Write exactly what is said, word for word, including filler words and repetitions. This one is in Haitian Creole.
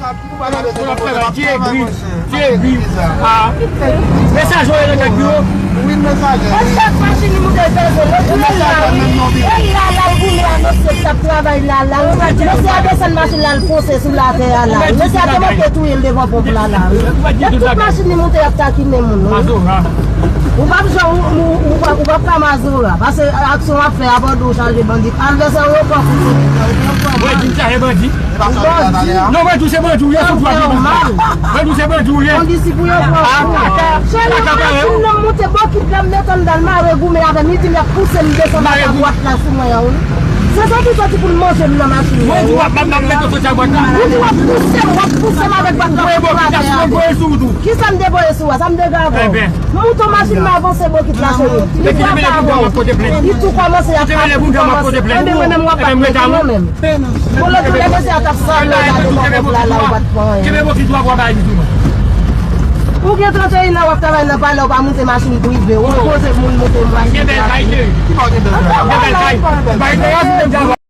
Mesaj ou nan tèt li yo. Wi, mesaj. Chak machin li moute, l peze. Lòt jou, e la, wi. E la, la, l goumen a mesye k t ap travay la, la. Mesye a desann machin la, l fonse sou latè a la. Mesye a te manke touye l devan ponp la, la. E tout machin li moute, y ap takinen moun, wi. Ou p ap jan, ou, ou, ou, ou p ap, ou p ap ka mazora. Paske aksyon w ap fè a bò do w chaje bandi. Advèsè w yo pran pou se nèg la, ou pran pou bandi. Mwen di m chaje bandi. Non, mwen di w se bandi w ye, sou dwa ki bandi. Mwen di w se bandi w ye. Kondisip ou yo pran pou ou. Cheri, machin nan moute bokit la, m desann dan mare goumen avè m, li di m y ap pouse m desann ak dwat la sou mwen an, wi. Se sa ki soti pou l manje m nan machin nan. Mwen di w ap, m ap mete w soti ak dwat la. Ou di w ap pouse m, w ap pouse m avèk dwat la sou latè a. Kisa m te voye sou ou a? Sa m te gen avè w? M moute machin nan avanse bokit la, cheri. Li frape avè w. Li tou kòmanse ap, ap tou kòmanse. Enben mwen menm w ap bat mwen tou mwen menm. Bon, lòt jou lè mesye a t ap sal la, gade kòkòt la, la, ou pa t pran anyen. Ou gen trannteyen an, w ap travay nan palè, ou pa moute machin prive, ou enpoze moun moute machin prive.